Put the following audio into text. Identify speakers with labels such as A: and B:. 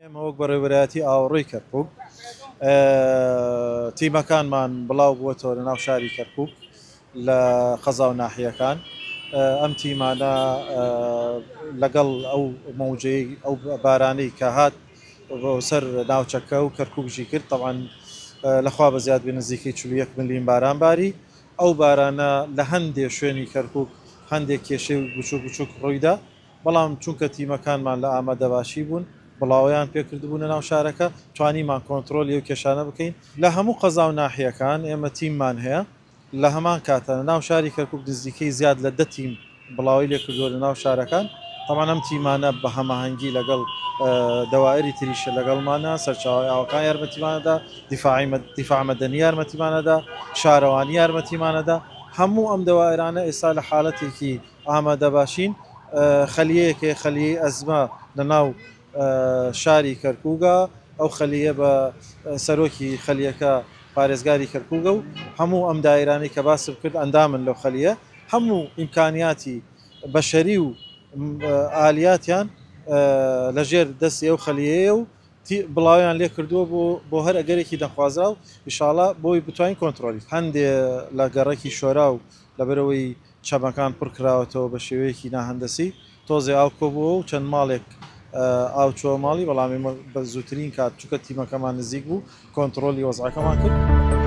A: ئێمە وەک بەڕێوەبەرایەتی ئاوەڕۆی کەرکوک تیمەکانمان بڵاو بووەتەوە لە ناو شاری کەرکوک لە قەزا و ناحیەکان ئەم تیمانە لەگەڵ ئەو مەوجەی ئەو بارانەی کە هات بۆ سەر ناوچەکە و کەرکوک ژی کرد تەبعەن لەخوا بەزیاد بێ نزیکەی 41 ملیم باران باری ئەو بارانە لە هەندێ شوێنی کەرکوک هەندێک کێشەی بچوک بچوک ڕوویدا بەڵام چونکە تیمەکانمان لە ئامادەباشی بوون، بڵاوەیان پێکردبوونە ناو شارەکە، توانیمان کۆنترۆلی ئەو کێشانە بکەین. لە هەموو قەزا و ناحیەکان ئێمە تیممان هەیە، لە هەمان کاتا لە ناو شاری کەرکوک نزیکەی زیاد لە دە تیم بڵاوەی لێکردووە لە ناو شارەکان، تەبعەن ئەم تیمانە بە هەماهەنگی لەگەڵ دەوائری تریش لەگەڵمانە، سەرچاوەی ئاوەکان یارمەتیمانەدا، دیفاع مەدەنی یارمەتیمانەدا، شارەوانی یارمەتیمانەدا، هەموو ئەم دەوائرانە ئێستا لە حالەتێکی ئامادەباشین خەلیەیەک هەیە خەلیەی ئەزمە لە ناو شاری کەرکووکە، ئەو خەلیە بە سەرۆکی خەلیەکە پارێزگاری کەرکووکە و هەموو ئەم دایرانەی کە باسم کرد ئەندامن لەو خەلیە، هەموو ئیمکانیاتی بەشەری و ئالیاتیان لە ژێر دەستی ئەو خەلیەیە و بڵاویان لێ کردووە بۆ بۆ هەر ئەگەرێکی نەخوازراو ئیشاڵا بۆی بتوانین کۆنترۆلی هەندێ لە گەڕەکی شۆرا و لەبەرئەوەی چەمەکان پڕ کراوەتەوە بە شێوەیەکی ناهەندەسی، تۆزێ ئاو کۆبووەوە و چەند ماڵێک ئاو چووە ماڵی، بەڵام ئێمە بە زووترین کات چونکە تیمەکەمان نزیک بوو کۆنتڕۆلی وەزعەکەمان کرد.